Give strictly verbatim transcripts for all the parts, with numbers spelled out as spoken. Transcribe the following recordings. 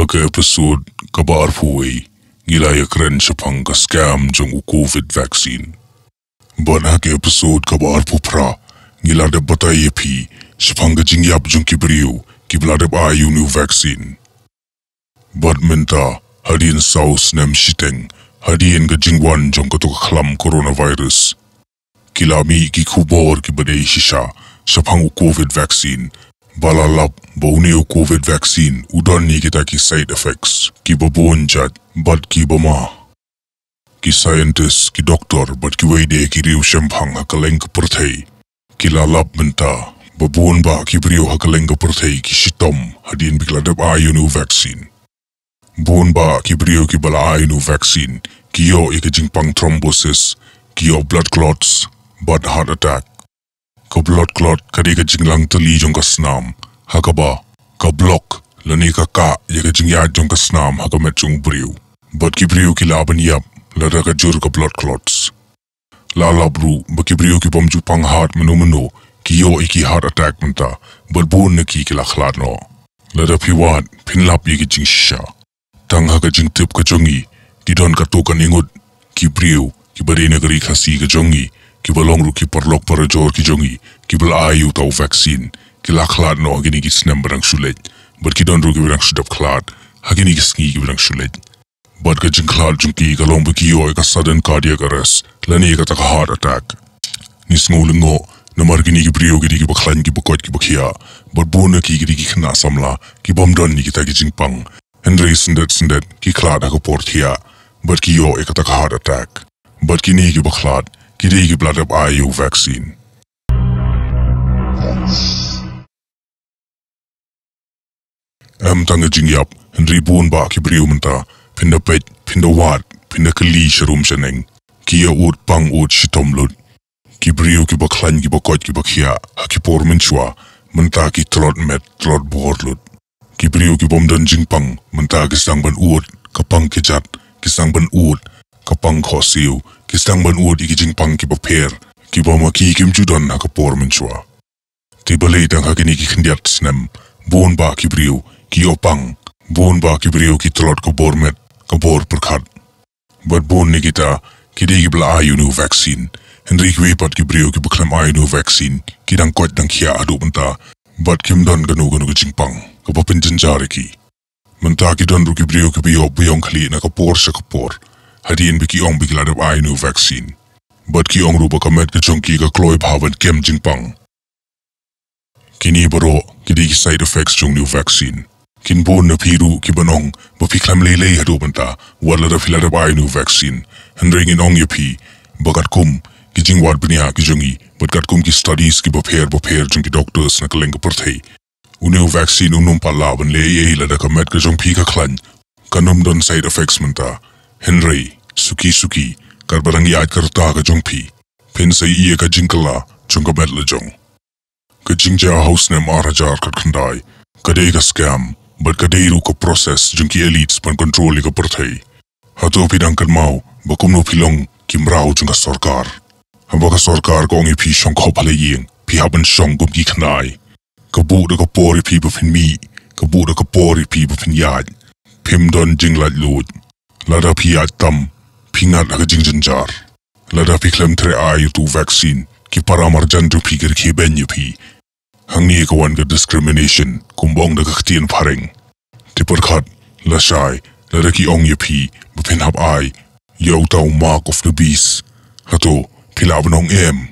Ka episode kaba arphew wei, ngi la ïakren shaphang ka scam jong u covid vaccine. Bad ha ka episode kaba arphew phra, ngi la dep batai ïa phi shaphang ka jingïap jong ki briew kiba la dep ai ïa u new vaccine. Bad mynta, hadien saw snem shiteng hadien ka jingwan jong kato ka khlam coronavirus, ki la mih ki khubor kiba dei shisha shaphang u covid vaccine, ba la lap ba une u covid vaccine u don ïa kita ki side effects kiba bun jait bad kiba ma. Ki scientist, ki doktor bad kiwei de ki riewshemphang ha kylleng ka pyrthei, ki la lap mynta ba bun bah ki briew ha kylleng ka pyrthei ki shitom hadien ba ki la dep ai ïa une u vaccine. Bun bah ki briew kiba la ai ïa une u vaccine ki ïoh ïa ka jingpang thrombosis, ki ïoh blood clots bad heart attack. Ka blood clot ka dei ka jinglang tylli jong ka snam, ha kaba ka block lane ka kah ïa ka jingïaid jong ka snam ha ka met jong u briew. Bad ki briew ki lah ban ïap lada ka jur ka blood clots. La lap ruh ba ki briew ki bym ju pang heart mynno mynno ki ïoh ïa ki heart attack mynta, bad bun na ki ki la khlad noh. Lada phi wad, phin lap ïa ki jingshisha. Tang ha ka jingtip ka jong ngi, ki don katto katne ngut ki briew kiba dei na ka ri Khasi ka jong ngi, kiba long ruh ki paralok parajor ki jong ngi, kiba la ai ïa uta u vaccine, ki la khlad noh ha kine ki snem ba dang shu leit. Bad ki don ruh kiba dang shu dep khlad ha kine ki sngi kiba dang shu leit. Bad ka jingkhlad jong ki ka long ba ki ïoh ïa ka sudden cardiac arrest lane kata ka heart attack. Ngi sngew lyngngoh namar kine ki briew ki dei kiba khlaiñ kiba koit kiba khiah. Bad bun na ki ki dei ki khynnah samla ki bym don ïa kita ki jingpang. Hynrei syndet syndet ki khlad ha ka por thiah bad ki ïoh ïa kata ka heart attack. Bad kine kiba khlad ki dei kiba la dep ai ïa u vaccine. Em tang ka jingïap, hynrei bun bah ki briew mynta, phin da peit, phin da wad, phin da kylli sharum shaneng, ki ïa ud pang ud shitom lut. Ki briew kiba khlaiñ kiba koit kiba khiah ha ki por mynshuwa, mynta ki tlot met tlot bor lut. Ki briew ki bym don jingpang mynta ki sdang ban ud ka pang kjat, ki sdang ban ud ka pang khohsiew, ki sdang ban ud ïa ki jingpang kiba pher kiba ma ki kim ju don ha ka por mynshuwa. Te balei tang ha kine ki khyndiat snem bun bah ki briew ki ïoh pang, bun bah ki briew ki tlot ka bor met ka bor pyrkhat. Bad bun na kita ki dei kiba la ai ïa une u vaccine. Hynrei kiwei pat ki briew kiba khlem ai ïa une u vaccine ki dang koit dang khiah haduh mynta, bad kim don kano kano ka jingpang kaba pynjynjar ïa ki. Mynta ki don ruh ki briew kiba ïoh ba ïong khlieh na ka por sha ka por hadien ba ki ong ba ki la dep ai une u vaccine. Bad ki ong ruh ba ka met ka jong ki ka kloi bha ban kem jingpang. Kine baroh ki dei ki side effects jong une u vaccine. Kin bun na phi ruh kiban ong ba phi khlem lei lei haduh mynta wat lada phi la dep ai une u vaccine. Hynrei ngin ong ïa phi ba katkum ki jingwad bniah ki jong ngi bad katkum ki studies kiba pher ba pher jong ki doctors na kylleng ka pyrthei, une u vaccine um nym pat lah ban leh ei ei lada ka met ka jong phi ka khlaiñ. Kan nym don side effects mynta. Hynrei suki suki, katba dang ïaid ka rta ka jong phi, phin sa ïohi ïa ka jingkylla jong ka met la jong. Ka jingjia ha u snem ar hajar khatkhyndai ka dei ka scam bad ka dei ruh ka process jong ki elites ban control ïa ka pyrthei. Hato phi dang kynmaw ba kumno phi long ki mraw jong ka sorkar? Haba ka sorkar ka ong ïa phi shong khop ha la ïing, phi hap ban shong kum ki khynnai. Ka buh da ka por ïa phi ba phin mih, ka buh da ka por ïa phi ba phin ïaid. Phim don jinglaitluid. Lada phi ïaid tam, phi ngat ha ka jingjynjar. Lada phi khlem treh ai ïa utu u vaccine, ki para marjan jong phi ki rkhie beiñ ïa phi. Hangne ka wan ka discrimination, kumba ong da ka ktien phareng. Te pyrkhat lashai lada ki ong ïa phi ba phin hap ai ïa uta u mark of the beast. Hato phi lah ban ong em?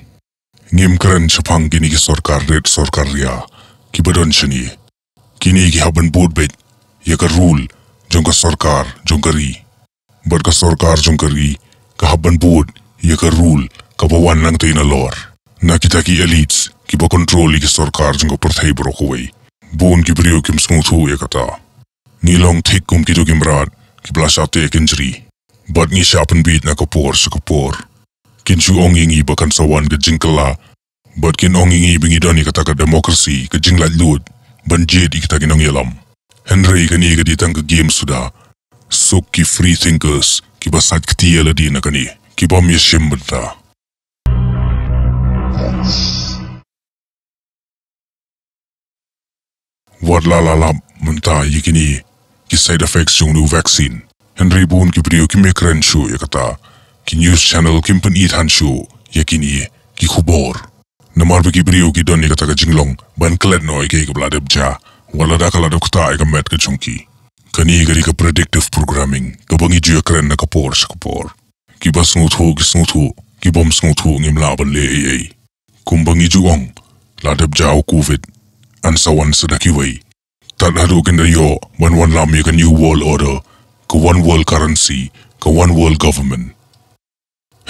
Ngim kren shaphang kine ki sorkar rit sorkar ria kiba don shane. Kine ki hap ban bud beit ïa ka rule jong ka sorkar jong ka ri. Bad ka sorkar jong ka ri ka hap ban bud ïa ka rule kaba wan nangtei nalor na kita ki elites kiba control ïa ki sorkar jong ka pyrthei baroh kawei. Bun ki briew kim sngewthuh ïa kata. Ngi long thik kum kito ki mrad kiba la shah teh kynjri. Bad ngi shah pynbit na ka por sha ka por. Kin shu ong ïa ngi ba kan sa wan ka jingkylla. Bad kin ong ïa ngi ba ngi don ïa kata ka democracy, ka jinglaitluid ban jied ïa kita ki nongïalam. Hynrei kane ka dei tang ka game suda. Suk ki free thinkers kiba sait kti ïa lade na kane, ki bym ïashim bynta. Wat la la lap mynta ïa kine ki side effects jong u vaccine. Hynrei bun ki briew kim kren shuh ïa kata. Ki news channel kim pyni than shuh ïa kine ki khubor. Namar ba ki briew ki don ïa kata ka jinglong ban klet noh ïa kaei kaba la dep jia, wat lada ka la dep ktah ïa ka met ka jong ki. Kane ka dei ka predictive programming kaba ngi ju ïakren na ka por sha ka por. Kiba sngewthuh ki sngewthuh, kibym sngewthuh ngim lah ban leh ei ei. Kumba ngi ju ong, la dep jia u covid, yn sa wan sa da kiwei. Tad haduh kin da ïoh ban wanlam ïa ka new world order, ka one world currency, ka one world government.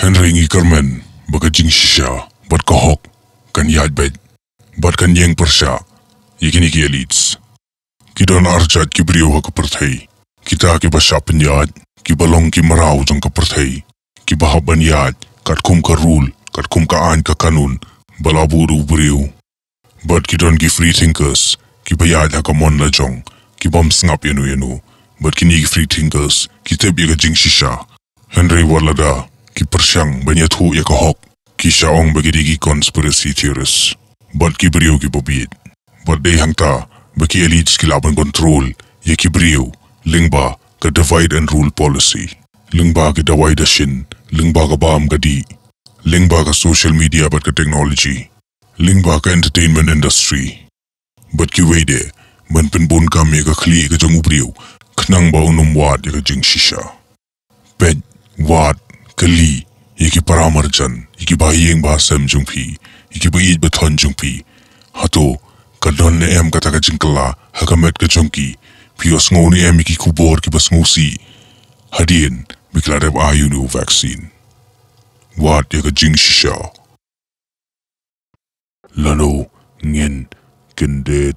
Hynrei ngi kyrmen ba ka jingshisha bad ka hok kan ïaid beit bad kan ïeng pyrshah ïa kine ki elites. Ki don arjat ki briew ha ka pyrthei. Kita kiba shah pynïaid, kiba long ki mraw jong ka pyrthei, kiba hap ban ïaid katkum ka rule, katkum ka aiñ ka kanun ba la buh da u briew. Bad ki don ki free thinkers, kiba ïaid ha ka mon la jong, kibym sngap ïano ïano. Bad kine ki free thinkers ki tip ïa ka jingshisha. Hynrei wat lada ki pyrshang ban ïathuh ïa ka hok, ki shah ong ba ki dei ki conspiracy theorists. Bad ki briew kiba bieit. Bad dei hangta ba ki elites ki lah ban control ïa ki briew lyngba ka divide and rule policy, lyngba ki dawai dashin, lyngba ka bam ka dih, lyngba ka social media bad ka technology, lyngba ka entertainment industry. Bad kiwei de ban pynbun kam ïa ka khlieh ka jong u briew khnang ba un ym wad ïa ka jingshisha. Peit, wad, kylli ïa ki paramarjan, ïa kiba ïing ba sem jong phi, ïa kiba ïeit ba thon jong phi. Hato ka don ne em kata ka jingkylla ha ka met ka jong ki? Phi ïohsngew ne em ïa ki khubor kiba sngewsih hadien ba ki la dep ai ïa une u vaccine? Wad ïa ka jingshisha. Lano ngin kyndit